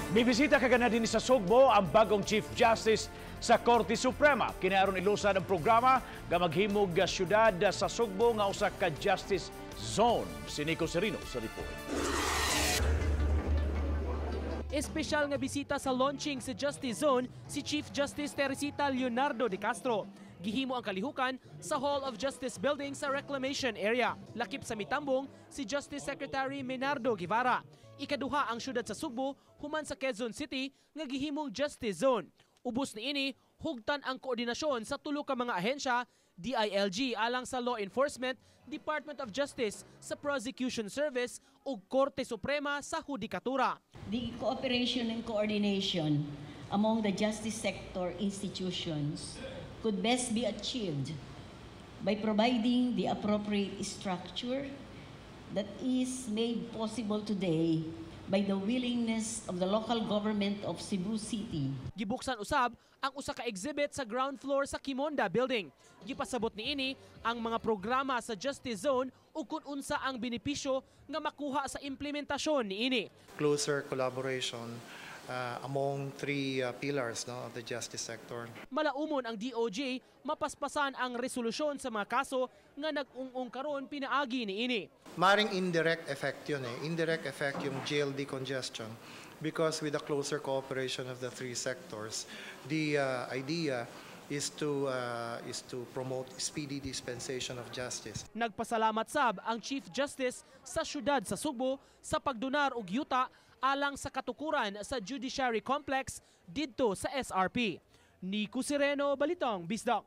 Mibisita kagana dinhi sa Sugbo ang bagong Chief Justice sa Korte Suprema. Kini aron ilusad ang programa nga maghimog syudad sa Sugbo nga usa ka justice zone. Si Nico Serino sa report. Espesyal nga bisita sa launching sa Justice Zone si Chief Justice Teresita Leonardo de Castro. Gihimo ang kalihukan sa Hall of Justice Building sa Reclamation Area. Lakip sa mitambong si Justice Secretary Menardo Guevarra. Ikaduha ang syudad sa Sugbo human sa Quezon City nga gihimong Justice Zone. Ubos niini, hugtan ang koordinasyon sa tulo ka mga ahensya, DILG alang sa Law Enforcement, Department of Justice sa Prosecution Service ug Korte Suprema sa Hudikatura. The cooperation and coordination among the justice sector institutions could best be achieved by providing the appropriate structure that is made possible today by the willingness of the local government of Cebu City. Gibuksan usab ang usa ka exhibit sa ground floor sa Qimonda Building. Gipasabot niini ang mga programa sa Justice Zone ug kung unsa ang benepisyo nga makuha sa implementasyon niini. Closer collaboration among three pillars, no, of the justice sector. Malaumon ang DOJ mapaspasan ang resolusyon sa mga kaso nga nag-ung-ung karon pinaagi niini. Maaring indirect effect yun eh. Indirect effect yung jail decongestion because with the closer cooperation of the three sectors, the idea is to promote speedy dispensation of justice. Nagpasalamat sab ang Chief Justice sa syudad sa Sugbo sa pagdonar og yuta alang sa katukuran sa Judiciary Complex didto sa SRP. Nico Sereno, Balitang Bisdak.